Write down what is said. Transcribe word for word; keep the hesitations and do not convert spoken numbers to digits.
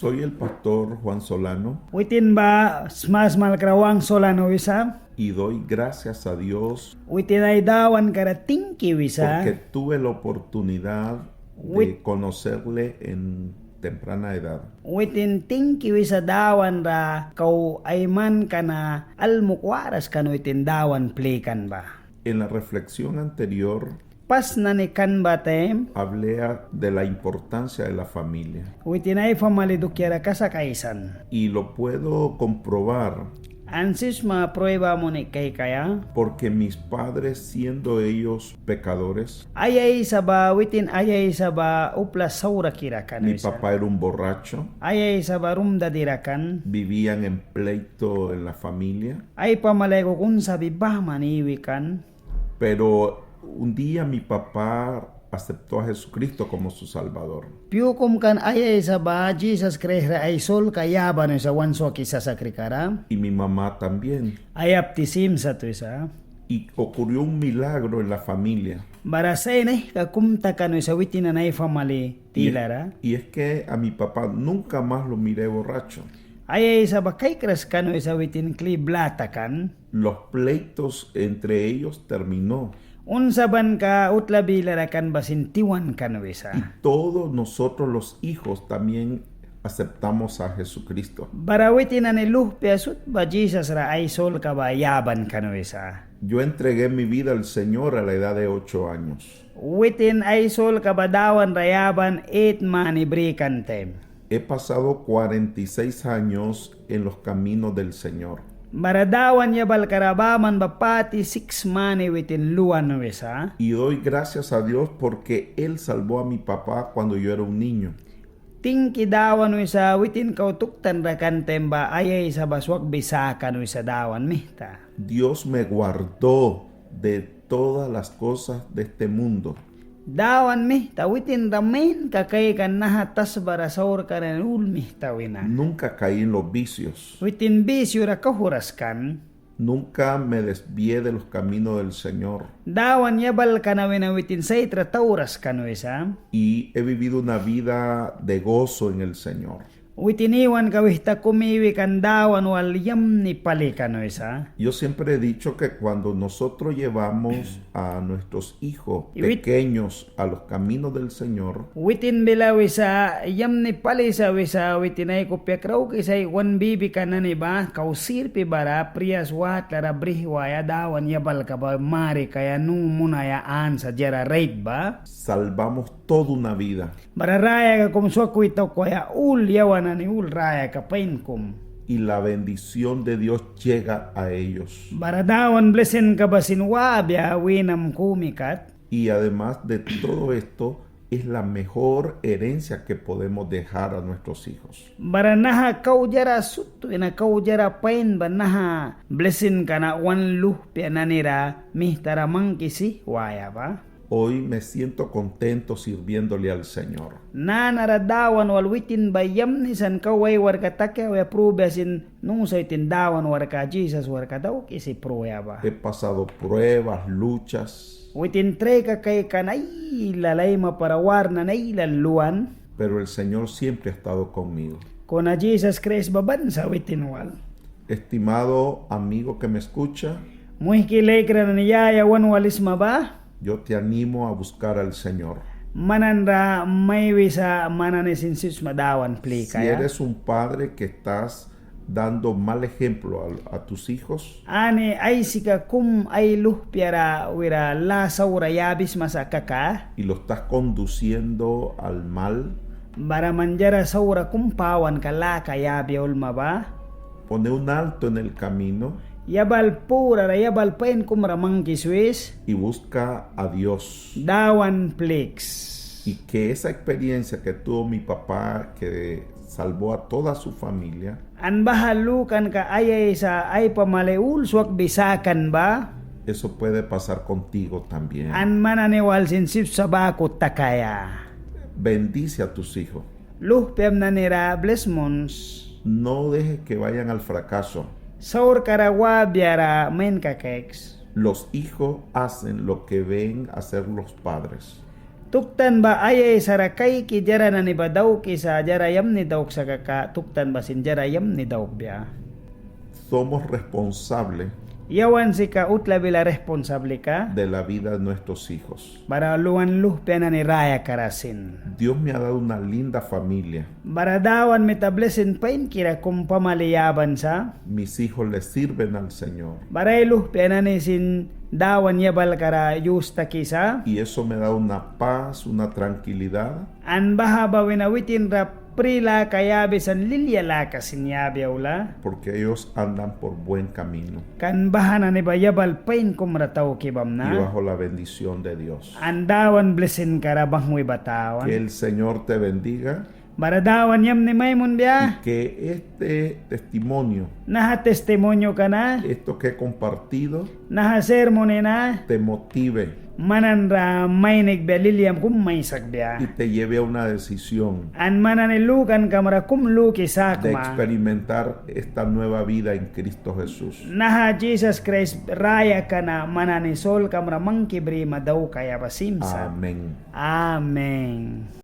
Soy el pastor Juan Solano. Witin ba smasmalkra Juan Solano wisa. Y doy gracias a Dios. Witin ai Dawanka ra tingki wisa. Porque tuve la oportunidad de conocerle en temprana edad. Witin tingki wisa Dawan ra kau ai manka na almuk waras kan witin Dawan plikan ba. En la reflexión anterior, pas nani kan ba taim, hablé a, de la importancia de la familia. Witin ai pamali dukiara kasak aisan. Y lo puedo comprobar. An sip sma prueba muni kaikaia. Porque mis padres, siendo ellos pecadores, ai aisa ba, witin ai aisa ba upla saurakira kan wisa. Mi papá era un borracho. Ai aisa ba rum dadira kan. Vivían en pleito en la familia. Ai pamali aikuki unsabi baman iwi kan. Pero un día mi papá aceptó a Jesucristo como su Salvador. Pyu kum kan ai aisa ba Jisas Kraist ra ai solka yaban wisa wan swaki sasakrika ra. Y mi mamá también. Ai yapti sim sat wisa. Y ocurrió un milagro en la familia. Bara sain aihka kum takan wisa witin nani ai famali tilara. Y es que a mi papá nunca más lo miré borracho. Ai aisa ba kaikras kan wisa witin kli bla takan. Los pleitos entre ellos terminó. Unsabanka utla bilara kan ba sin tiwan kan wisa. Y todos nosotros los hijos también aceptamos a Jesucristo. Bara witin nani luhpia sut ba Jisas ra ai solka ba yaban kan wisa. Yo entregué mi vida al Señor a la edad de ocho años. Witin ai solka ba Dawan ra yaban eit mani bri kan taim. He pasado cuarenta y seis años en los caminos del Señor. Bara Dawan yabalka ra baman ba pati siks mani witin luan wisa. Y doy gracias a Dios porque Él salvó a mi papá cuando yo era un niño. Tingki Dawan wisa witin kau tuktan ra kan taim ba ai aisa ba swakbi sakan wisa Dawan mita. Dios me guardó de todas las cosas de este mundo. Dawan mita witin ra main ka kaikan naha tasba ra saurka nani ul mita wina. Nunca caí en los vicios. Witin vicio ra kauhwras kan. Nunca me desvié de los caminos del Señor. Dawan yabalka na wina witin sait ra tauras kan wisa. Y he vivido una vida de gozo en el Señor. Witin iwanka wihta kumi iwi kan Dawan wal yamni pali kan wisa. Yo siempre he dicho que cuando nosotros llevamos a nuestros hijos pequeños a los caminos del Señor. Witin bila wisa yamni pali sa wisa witin ai kupia kraukisa ai wan bibika nani ba kau sirpi bara prias watla ra brih waia Dawan yabalka ba marikaia nu munaia ansa diara rait ba. Salvamos toda una vida. Bara rayaka kum swakwi taukaia ul yawan nani ul rayaka pain kum. Y la bendición de Dios llega a ellos. Bara Dawan blisinka ba sin wabia winam kumi kat. Y además de todo esto, es la mejor herencia que podemos dejar a nuestros hijos. Bara naha kau diara sut wina kau diara pain ba naha blisinka na wan luhpia nani ra mihta ra mangkisi waia ba. Hoy me siento contento sirviéndole al Señor. Nanara Dawan wal witin ba yamni sa an kau ai warka takaia wia prubia sin nu sa witin Dawan warka Jisas warka daukisi pruaia ba. He pasado pruebas, luchas. Witin traika kaikan ailal ai mapara warna nani ailal luan. Pero el Señor siempre ha estado conmigo. Kuna Jisas Kraist ba ban sa witin wal. Estimado amigo que me escucha. Muihki laikra nani ya ya wan walisma ba. Yo te animo a buscar al Señor. Man nani ra mai wisa man nani sin sip sma Dawan plikaia. Si eres un padre que estás dando mal ejemplo a, a tus hijos. Ani aisika kum ai luhpia ra wira la saura yabisma sa kaka. Y lo estás conduciendo al mal. Bara man diara saura kum pawanka laka yabi aulma ba. Pone un alto en el camino. Yabal purara, yabal pain kumra mangki swis. Y busca a Dios. Dawan pliks. Y que esa experiencia que tuvo mi papá, que salvó a toda su familia. An baha lukanka ai aisa ai pamali ul swakbi sakan ba. Eso puede pasar contigo también. An man nani wal sin sip sa baku takaia. Bendice a tus hijos. Luhpiam nani ra blis muns. No dejes que vayan al fracaso. Saurka ra wabia ra mainka kaiks. Los hijos hacen lo que ven hacer los padres. Tuktan ba ai aisara kaiki diara nani ba daukisa, diara yamni dauksa kaka, tuktan ba sin diara yamni daukbia. Somos responsables Yawan sika utla bila responsablika de la vida de nuestros hijos. Bara luan luhpia nani rayakara sin. Dios me ha dado una linda familia. Bara Dawan mita blisin painkira kum pamali yaban sa. Mis hijos le sirven al Señor. Bara ai luhpia nani sin Dawan yabalkara yus takisa. Y eso me da una paz, una tranquilidad. An baha ba wina witin ra pri laka yabisa an lilia laka sin yabi aula. Porque ellos andan por buen camino. Kan baha nani ba yabal pain kum ra tauki bamna. Y bajo la bendición de Dios. An Dawan blisinka ra banghwi ba tawan. Que el Señor te bendiga. Bara Dawan yamni mai munbia. Y que este testimonio, naha testimonioka na, esto que he compartido, naha sermoni na, te motive, man nani ra mai nikbia lilia kum mai sakbia. Y te lleve a una decisión, an man nani lukankam ra kum luki sakma, de experimentar esta nueva vida en Cristo Jesús. Naha Jisas Kraist rayaka na man nani solkam ra mangki brima daukaia ba sim sa. Amén. Amén.